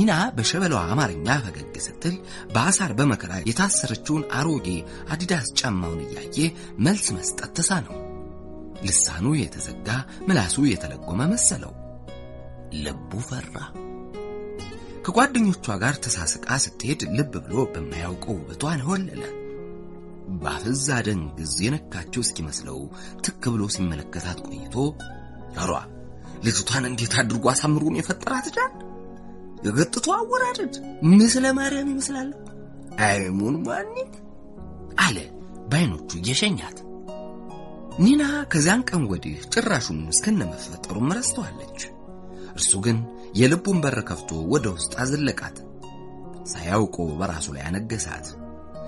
ኒና በሸበላዋ አማርኛ ፈገግ ስትል በአሳር በመከራ የታሰረችውን አሮጌ አዲዳስ ጫማውን እያየ መልስ መስጠት ተሳነው። ልሳኑ የተዘጋ ምላሱ የተለጎመ መሰለው። ልቡ ፈራ። ከጓደኞቿ ጋር ተሳስቃ ስትሄድ ልብ ብሎ በማያውቀው ውበቷ ነሆለለ። ባፍዛ ደንግዝ የነካችው እስኪመስለው ትክ ብሎ ሲመለከታት ቆይቶ ራሯ ልጅቷን እንዴት አድርጎ አሳምሩን የፈጠራት ጃል የገጥቶ አወራረድ ምስለ ማርያም ይመስላል። አይሙን ማኒት አለ በአይኖቹ እየሸኛት። ኒና ከዚያን ቀን ወዲህ ጭራሹን እስከነመፈጠሩም ረስተዋለች። እርሱ ግን የልቡን በር ከፍቶ ወደ ውስጥ አዘለቃት። ሳያውቀው በራሱ ላይ አነገሳት።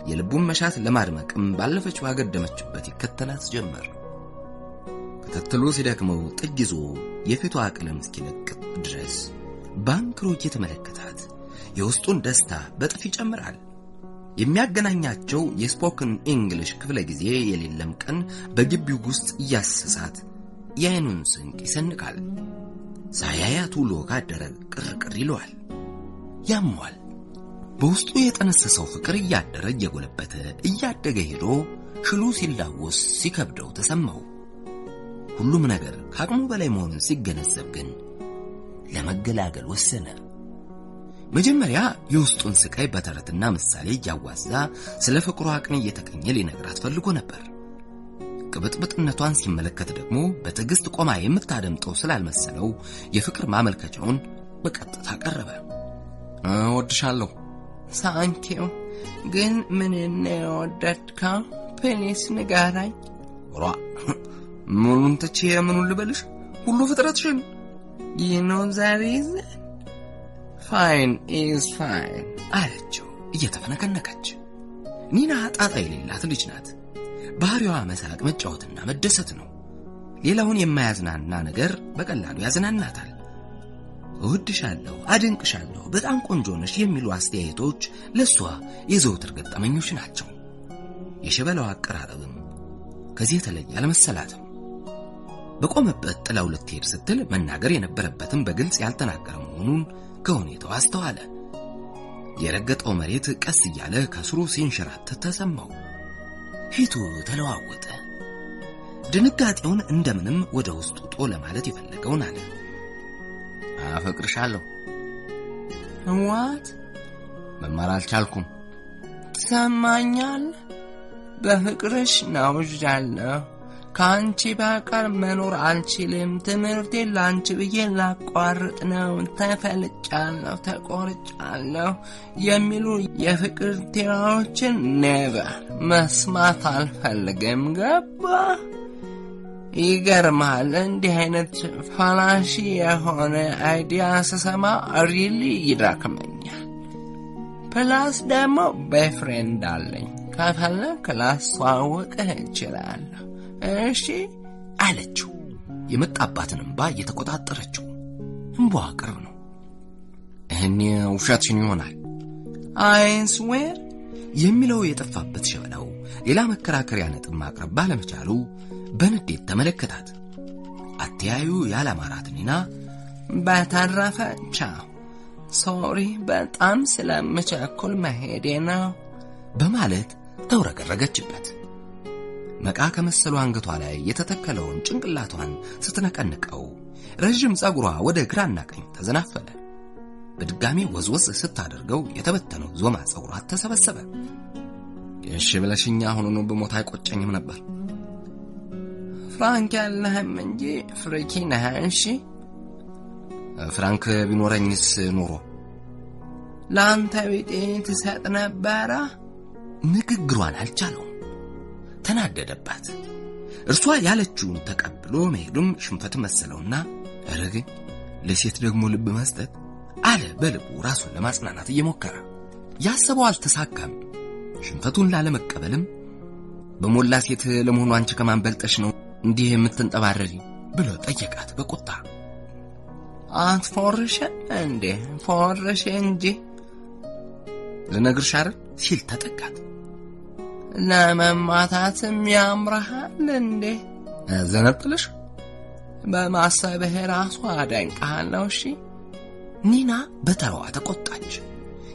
የልቡን መሻት ለማድመቅም ባለፈች ባገደመችበት ይከተላት ጀመር። ክትትሉ ሲደክመው ጥግ ይዞ የፊቷ ቀለም እስኪለቅ ድረስ ባንክሮ እየተመለከታት የውስጡን ደስታ በጥፍ ይጨምራል። የሚያገናኛቸው የ spoken English ክፍለ ጊዜ የሌለም ቀን በግቢው ውስጥ እያሰሳት የአይኑን ስንቅ ይሰንቃል። ሳያያት ውሎ ካደረ ቅርቅር ይለዋል፣ ያመዋል። በውስጡ የጠነሰሰው ፍቅር እያደረ እየጎለበተ እያደገ ሄዶ ሽሉ ሲላወስ ሲከብደው ተሰማው። ሁሉም ነገር ከአቅሙ በላይ መሆኑን ሲገነዘብ ግን ለመገላገል ወሰነ። መጀመሪያ የውስጡን ስቃይ በተረትና ምሳሌ እያዋዛ ስለ ፍቅሯ ቅኔ እየተቀኘ ሊነግራት ፈልጎ ነበር። ቅብጥብጥነቷን ሲመለከት ደግሞ በትዕግስት ቆማ የምታደምጠው ስላልመሰለው የፍቅር ማመልከቻውን በቀጥታ ቀረበ። እወድሻለሁ። Thank you። ግን ምን ነው የወደድከው? Please ንገረኝ። ሯ ምኑን ትቼ ምኑን ልበልሽ? ሁሉ ፍጥረትሽን። You know the reason? Fine is fine አለችው እየተፈነከነከች። ኒና ጣጣ የሌላት ልጅ ናት። ባህሪዋ መሳቅ፣ መጫወትና መደሰት ነው። ሌላውን የማያዝናና ነገር በቀላሉ ያዝናናታል። እወድሻለሁ፣ አድንቅሻለሁ፣ በጣም ቆንጆ ነሽ የሚሉ አስተያየቶች ለሷ የዘወትር ገጠመኞች ናቸው። የሸበላው አቀራረብም ከዚህ የተለየ አልመሰላትም። በቆመበት ጥላው ልትሄድ ስትል መናገር የነበረበትን በግልጽ ያልተናገረ መሆኑን ከሁኔታው አስተዋለ። የረገጠው መሬት ቀስ እያለ ከስሩ ሲንሸራተት ተሰማው። ፊቱ ተለዋወጠ። ድንጋጤውን እንደምንም ወደ ውስጡ ጦ ለማለት የፈለገውን አለ። አፈቅርሻለሁ። What? መማር አልቻልኩም። ትሰማኛል? በፍቅርሽ ናውዣለሁ። ከአንቺ በቀር መኖር አልችልም። ትምህርቴን ለአንቺ ብዬ ላቋርጥ ነው። ተፈልጫለሁ፣ ተቆርጫለሁ የሚሉ የፍቅር ቴራዎችን never መስማት አልፈልግም። ገባ? ይገርማል። እንዲህ አይነት fallacy የሆነ idea ስሰማ really ይዳክመኛል። Plus ደግሞ boyfriend አለኝ። ከፈለክ ላስተዋውቅህ እችላለሁ። እሺ አለችው፣ የመጣባትን እንባ እየተቆጣጠረችው። እንባዋ ቅርብ ነው። እኔ ውሸትሽን ይሆናል። I swear የሚለው የጠፋበት ሸበላው ሌላ መከራከሪያ ነጥብ ማቅረብ ባለመቻሉ በንዴት ተመለከታት። አተያዩ ያላማራት ኒና በተረፈ ቻው፣ sorry በጣም ስለምቸኩል መሄዴ ነው በማለት ተውረገረገችበት። መቃ ከመሰሉ አንገቷ ላይ የተተከለውን ጭንቅላቷን ስትነቀንቀው ረዥም ጸጉሯ ወደ ግራና ቀኝ ተዘናፈለ። በድጋሚ ወዝወዝ ስታደርገው የተበተነው ዞማ ጸጉሯ ተሰበሰበ። እሺ ብለሽኛ አሁኑኑ ብሞት አይቆጨኝም ነበር። ፍራንክ ያለህም እንጂ ፍሪኪ ነህ። እሺ ፍራንክ ቢኖረኝስ ኖሮ ለአንተ ቢጤ ትሰጥ ነበረ። ንግግሯን አልቻለውም። ተናደደባት። እርሷ ያለችውን ተቀብሎ መሄዱም ሽንፈት መሰለውና ኧረ ግን ለሴት ደግሞ ልብ መስጠት አለ በልቡ ራሱን ለማጽናናት እየሞከረ። ያሰበው አልተሳካም። ሽንፈቱን ላለመቀበልም በሞላ ሴት ለመሆኑ አንቺ ከማን በልጠሽ ነው እንዲህ የምትንጠባረሪ ብሎ ጠየቃት በቁጣ። አትፎርሽም እንዴ? ፎርሽ እንጂ ልነግርሽ አይደል ሲል ተጠጋት። ለመማታትም ያምርሃል እንዴ? ዘነጥልሽ በማሰብህ ራሱ አደንቅሃለሁ። እሺ ኒና በተራዋ ተቆጣች።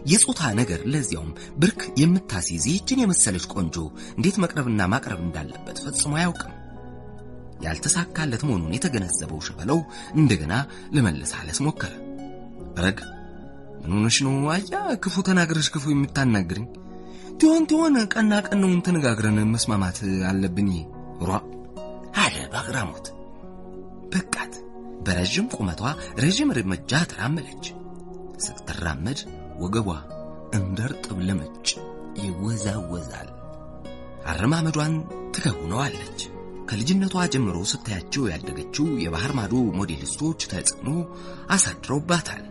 የጾታ ነገር ለዚያውም ብርክ የምታስይዝ ይህችን የመሰለች ቆንጆ እንዴት መቅረብና ማቅረብ እንዳለበት ፈጽሞ አያውቅም። ያልተሳካለት መሆኑን የተገነዘበው ሸበለው እንደገና ለመለሳለስ ሞከረ። ረግ ምን ሆነሽ ነው አያ ክፉ ተናግረሽ ክፉ የምታናግርኝ? ትሆን ትሆን ቀና ቀናውን ተነጋግረን መስማማት አለብን ሯ አለ በአግራሞት። በቃት። በረዥም ቁመቷ ረዥም እርምጃ ተራመደች። ስትራመድ ወገቧ እንደ እርጥብ ለመጭ ይወዛወዛል። አረማመዷን ትከውነዋለች። ከልጅነቷ ጀምሮ ስታያቸው ያደገችው የባህር ማዶ ሞዴሊስቶች ተጽዕኖ አሳድረውባታል።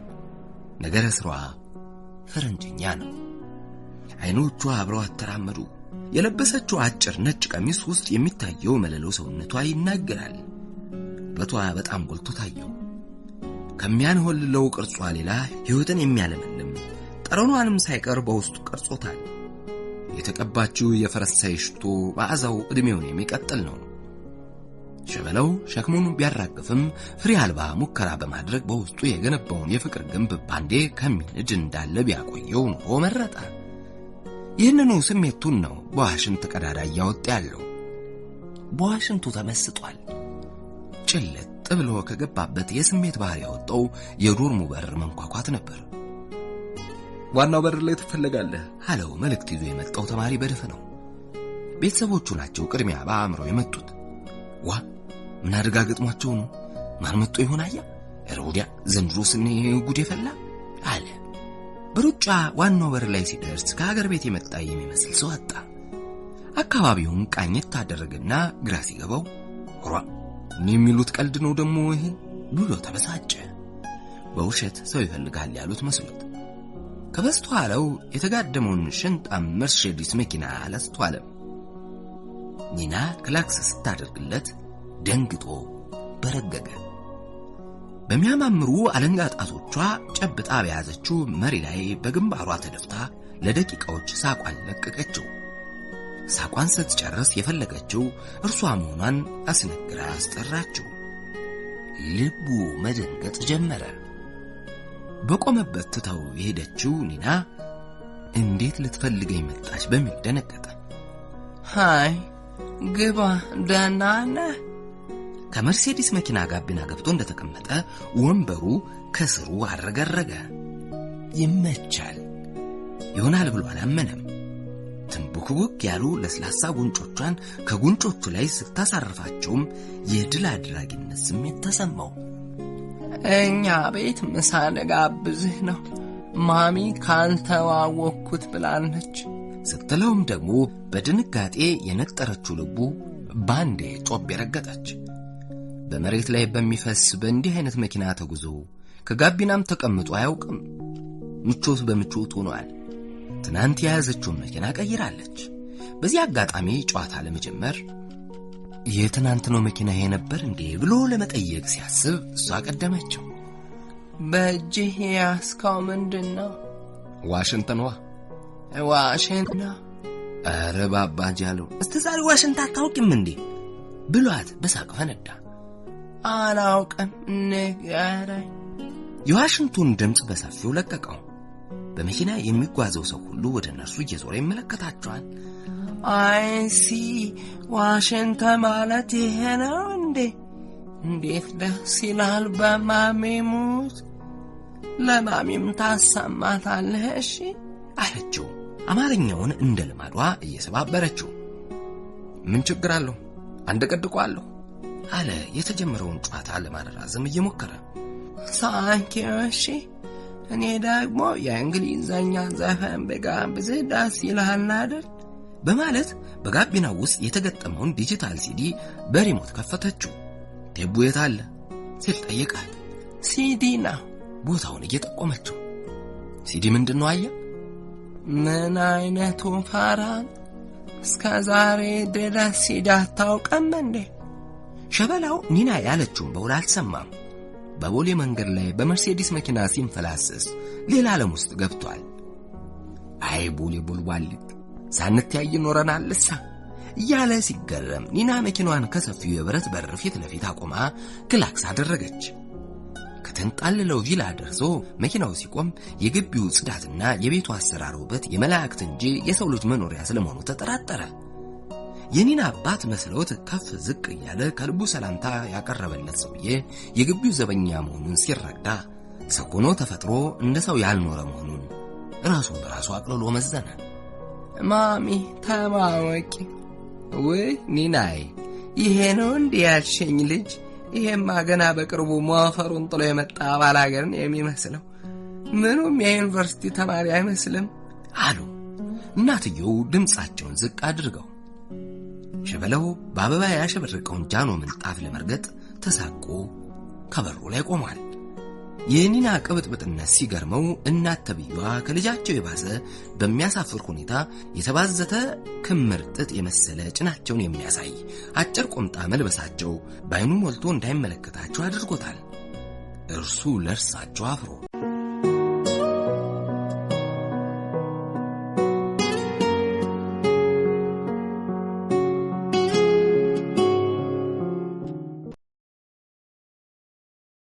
ነገረ ስሯ ፈረንጅኛ ነው። አይኖቿ አብረው አተራመዱ። የለበሰችው አጭር ነጭ ቀሚስ ውስጥ የሚታየው መለሎ ሰውነቷ ይናገራል። ውበቷ በጣም ጎልቶ ታየው። ከሚያንሆልለው ቅርጿ ሌላ ሕይወትን የሚያለመልም ጠረኗንም ሳይቀር በውስጡ ቀርጾታል። የተቀባችው የፈረንሳይ ሽቶ መዓዛው ዕድሜውን የሚቀጥል ነው። ሸበለው ሸክሙን ቢያራግፍም ፍሬ አልባ ሙከራ በማድረግ በውስጡ የገነባውን የፍቅር ግንብ ባንዴ ከሚንድ እንዳለ ቢያቆየው ኑሮ መረጠ። ይህንኑ ስሜቱን ነው በዋሽንት ቀዳዳ እያወጣ ያለው። በዋሽንቱ ተመስጧል። ጭልጥ ብሎ ከገባበት የስሜት ባህር ያወጣው የዶርሙ በር መንኳኳት ነበር። ዋናው በር ላይ ትፈለጋለህ አለው መልእክት ይዞ የመጣው ተማሪ በደፈናው። ቤተሰቦቹ ናቸው ቅድሚያ በአእምሮ የመጡት። ዋ ምን አደጋ ገጥሟቸው ነው? ማን መጥቶ ይሆን? አያ ኧረ ወዲያ ዘንድሮስ እኔ ጉድ የፈላ አለ። በሩጫ ዋናው በር ላይ ሲደርስ ከሀገር ቤት የመጣ የሚመስል ሰው አጣ። አካባቢውን ቃኘት አደረገና ግራ ሲገባው ሯ እኔ የሚሉት ቀልድ ነው ደግሞ ይሄ ብሎ ተበሳጨ። በውሸት ሰው ይፈልጋል ያሉት መስሎት ከበስተኋላው የተጋደመውን ሽንጣም መርሴዲስ መኪና አላስተዋለም። ኒና ክላክስ ስታደርግለት ደንግጦ በረገገ። በሚያማምሩ አለንጋ ጣቶቿ ጨብጣ በያዘችው መሪ ላይ በግንባሯ ተደፍታ ለደቂቃዎች ሳቋን ለቀቀችው። ሳቋን ስትጨርስ የፈለገችው እርሷ መሆኗን አስነግራ አስጠራችው። ልቡ መደንገጥ ጀመረ። በቆመበት ትተው የሄደችው ኒና እንዴት ልትፈልገኝ መጣች በሚል ደነገጠ። Hi ግባ፣ ደህና ነህ? ከመርሴዲስ መኪና ጋቢና ገብቶ እንደተቀመጠ ወንበሩ ከስሩ አረገረገ። ይመቻል ይሆናል ብሎ አላመነም። ትንቡክቡክ ያሉ ለስላሳ ጉንጮቿን ከጉንጮቹ ላይ ስታሳርፋቸውም የድል አድራጊነት ስሜት ተሰማው። እኛ ቤት ምሳ ልጋብዝህ ነው ማሚ ካልተዋወቅኩት ብላለች ስትለውም ደግሞ በድንጋጤ የነጠረችው ልቡ ባንዴ ጮቤ ረገጠች። በመሬት ላይ በሚፈስ በእንዲህ አይነት መኪና ተጉዞ ከጋቢናም ተቀምጦ አያውቅም። ምቾት በምቾት ሆኗል። ትናንት የያዘችውን መኪና ቀይራለች። በዚህ አጋጣሚ ጨዋታ ለመጀመር የትናንት ነው መኪና ይሄ ነበር እንዴ ብሎ ለመጠየቅ ሲያስብ እሷ ቀደመችው። በእጅህ ያስካው ምንድን ነው? ዋሽንት ነዋ። ዋሽንት ነው? ኧረ ባባጅ አለው። እስከ ዛሬ ዋሽንት አታውቂም እንዴ ብሏት በሳቅ ፈነዳ። አላውቅም ንገረኝ። የዋሽንቱን ድምፅ በሰፊው ለቀቀው። በመኪና የሚጓዘው ሰው ሁሉ ወደ እነርሱ እየዞረ ይመለከታቸዋል። I see ዋሽንት ማለት ይሄ ነው እንዴ? እንዴት ደስ ይላል! በማሚ ሙት ለማሚም ታሰማታለህ እሺ አለችው፣ አማርኛውን እንደ ልማዷ እየሰባበረችው። ምን ችግር አለው? አንደቀድቀዋለሁ አለ የተጀመረውን ጨዋታ ለማራዘም እየሞከረ። Thank you እሺ፣ እኔ ደግሞ የእንግሊዘኛ ዘፈን ብጋብዝህ ደስ ይልሃል አይደል? በማለት በጋቢናው ውስጥ የተገጠመውን digital CD በ remote ከፈተችው። ቴቡ የት አለ ሲል ጠየቃት። ሲዲ ነው ቦታውን እየጠቆመችው። ሲዲ ምንድን ነው አያ? ምን አይነቱ ፋራ! እስከ ዛሬ ድረስ ሲዲ አታውቅም እንዴ? ሸበላው ኒና ያለችውን በውል አልሰማም። በቦሌ መንገድ ላይ በመርሴዲስ መኪና ሲንፈላሰስ ሌላ ዓለም ውስጥ ገብቷል። አይ ቦሌ ቦልቧሊት ሳንተያይ ኖረናልሳ እያለ ሲገረም ኒና መኪናዋን ከሰፊው የብረት በር ፊት ለፊት አቆማ ክላክስ አደረገች። የተንጣለለው ቪላ ደርሶ መኪናው ሲቆም የግቢው ጽዳትና የቤቱ አሰራር ውበት የመላእክት እንጂ የሰው ልጅ መኖሪያ ስለመሆኑ ተጠራጠረ። የኒና አባት መስለውት ከፍ ዝቅ እያለ ከልቡ ሰላምታ ያቀረበለት ሰውዬ የግቢው ዘበኛ መሆኑን ሲረዳ ሰው ሆኖ ተፈጥሮ እንደ ሰው ያልኖረ መሆኑን ራሱን በራሱ አቅልሎ መዘነ። ማሚ ተማወቂ። ውይ ኒናዬ፣ ይሄ ነው እንዲህ ያልሽኝ ልጅ? ይሄማ ገና በቅርቡ ሞፈሩን ጥሎ የመጣ ባላገርን የሚመስለው ምኑም የዩኒቨርሲቲ ተማሪ አይመስልም አሉ እናትየው ድምፃቸውን ዝቅ አድርገው። ሸበለው በአበባ ያሸበረቀውን ጃኖ ምንጣፍ ለመርገጥ ተሳቆ ከበሩ ላይ ቆሟል። የኒና ቅብጥብጥነት ሲገርመው እናት ተብዬዋ ከልጃቸው የባሰ በሚያሳፍር ሁኔታ የተባዘተ ክምር ጥጥ የመሰለ ጭናቸውን የሚያሳይ አጭር ቁምጣ መልበሳቸው በዓይኑ ሞልቶ እንዳይመለከታቸው አድርጎታል። እርሱ ለእርሳቸው አፍሮ